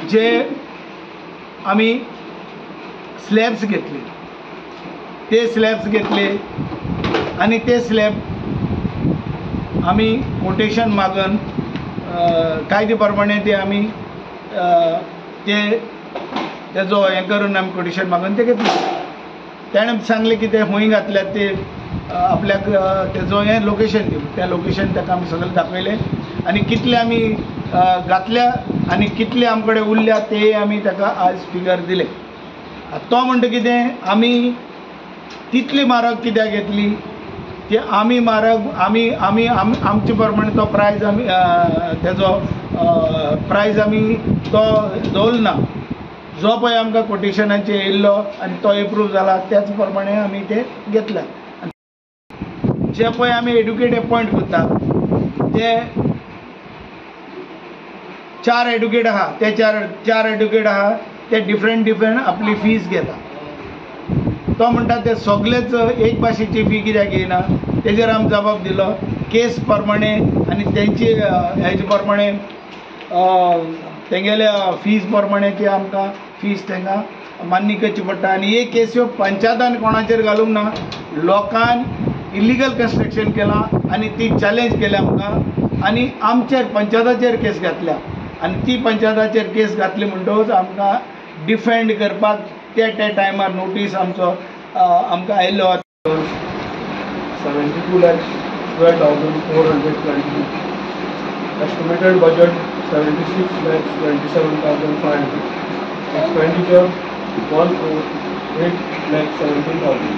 जे आमी स्लॅब्स घेतले ते स्लॅब्स घेतले आनी ते स्लॅब आमी कोटेशन मागून कायदे प्रमाणे ते आमी ते तेजो हें करून आमी कोटेशन मागून ते घेतले. तेणें सांगलें की ते खंय घातल्यात ते आपल्याक तेजो हें लोकेशन दिवन त्या लोकेशन ताका आमी सगळें दाखयलें आनी कितले आमी घातल्या आनी कितले आमचे कडेन उरल्या ते आमी ताका आज फिगर दिले. तो म्हणटा कितें आमी तितली म्हारग कित्याक घेतली ती आमी म्हारग आमी आमी आमचे प्रमाणे तो प्रायज आमी तेजो प्रायज आमी तो दवरलो ना. जो पळय आमकां कोटेशनाचेर येयल्लो आनी तो एप्रूव जाला त्याच प्रमाणे आमी ते घेतल्या. जे पळय आमी एडवोकेट एपॉयंट करता ते 4 एडवोकेट आहा, ते चार एडवोकेट आहा ते डिफरंट डिफरंट आपली फीज घेता. तो म्हणटा ते सगळेच एक भाशेची फी कित्याक घेयना तेजेर आमी जबाब दिलो केस प्रमाणे आनी तेंची हेजे प्रमाणे तेंगेल्या फीज प्रमाणे ती आमकां फीज तांकां मान्य करची पडटा. आनी एक केस ह्यो पंचायतान कोणाचेर घालूंक ना, लोकान इलिगल कन्स्ट्रक्शन केलां आनी ती चॅलेंज केल्या आमकां आनी आमचेर पंचायताचेर केस घातल्या आनी ती पंचायताचेर केस घातली म्हणटकूच आमकां डिफेंड करपाक त्या त्या टायमार नोटीस आमचो आमकां आयिल्लो. 72,12,422. Estimated budget 76,27,500. Expenditure 1,08,17,000.